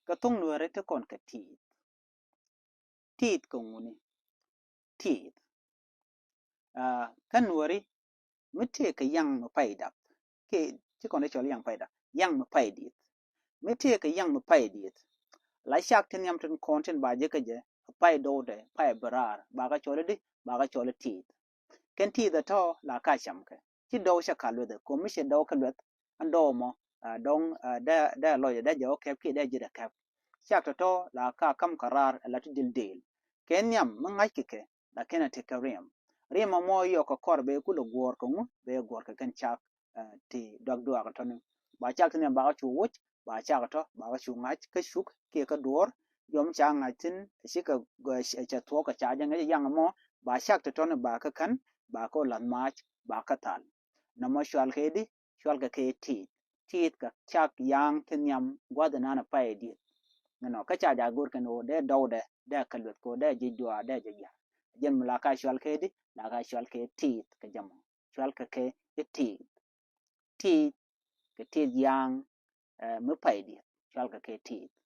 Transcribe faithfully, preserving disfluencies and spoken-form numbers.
Kɛ thok Nuɛri te kɔn kɛ ti̱i̱th. Ti̱i̱th kɛ ŋuni? Ti̱i̱th. Kä Nuɛri mi tëë kɛ yaŋ mi pay dap, kiɛ ci kɔn dee cɔl yaŋ pay dap, yaŋ mi pay dieth. Mi tëë kɛ yaŋ mi pay dieth, la cak ti nhiam tin kɔn tin ba jɛ kä jɛ, pay dɔwdɛ, pay bi raar, ba kä cɔl i̱di, ba kä cɔl i̱ ti̱i̱th. Kɛn ti̱i̱th ɛ tɔ̱ la ka cam kɛ, ci dɔw cɛ ka lueth ɛ, ko̱mi cɛ dɔw kɛ lueth. Ɛn dɔw mɔ dɔŋ dee lɔcdɛ dee jɛ wä kɛp kiɛ dee ji̱dɛ kɛp. Cak tɔ̱tɔ̱ la ka kam kɛ raar ɛ la ti dil dil. Kɛ nhiam mi ŋa̱c kɛ kɛ, la kɛn ɛ ti kɛ riɛm. Riɛm ɛmɔ yɔk kɛ kɔr bɛ kulɛ guɔ̱ɔ̱r kɛ ŋu, bɛ guɔ̱ɔ̱r kɛ kɛn cak ti duak duak tɔ̱ni. Ba cak ti nhiam ba kä cu wuc, ba cak tɔ̱ ba kä cu ŋa̱c kä cuk kiɛ kä duɔ̱ɔ̱r. Yɔm ca ŋa̱c thin cikɛ cɛ thuɔ̱k kɛ ca jɛ ŋäc yaŋ ɛmɔ, ba cak ti tɔ̱ni ba kä kän, ba kä lath maac, ba kä thal. Nɔmɔ cual kɛ di, cual kɛ kɛ ti̱i̱th. Ti̱i̱th kɛ cak yaŋ ti nhiam gua̱th inan ɛ pay dieth. Nɔ kä ca ja go̱r kɛn ɣöö dee dɔwdɛ dee kɛ lueth kɛ ɣöö dee ji̱ juaa dee ji̱ ya̱r. Jɛn mi la ka cual kɛ di, la ka cual kɛ ti̱i̱th kɛ jɛ mɔ. Cual kɛ kɛ i̱ ti̱i̱th. Ti̱i̱th kɛ ti̱i̱th yaŋ mi pay dieth, cual kɛ kɛ ti̱i̱th.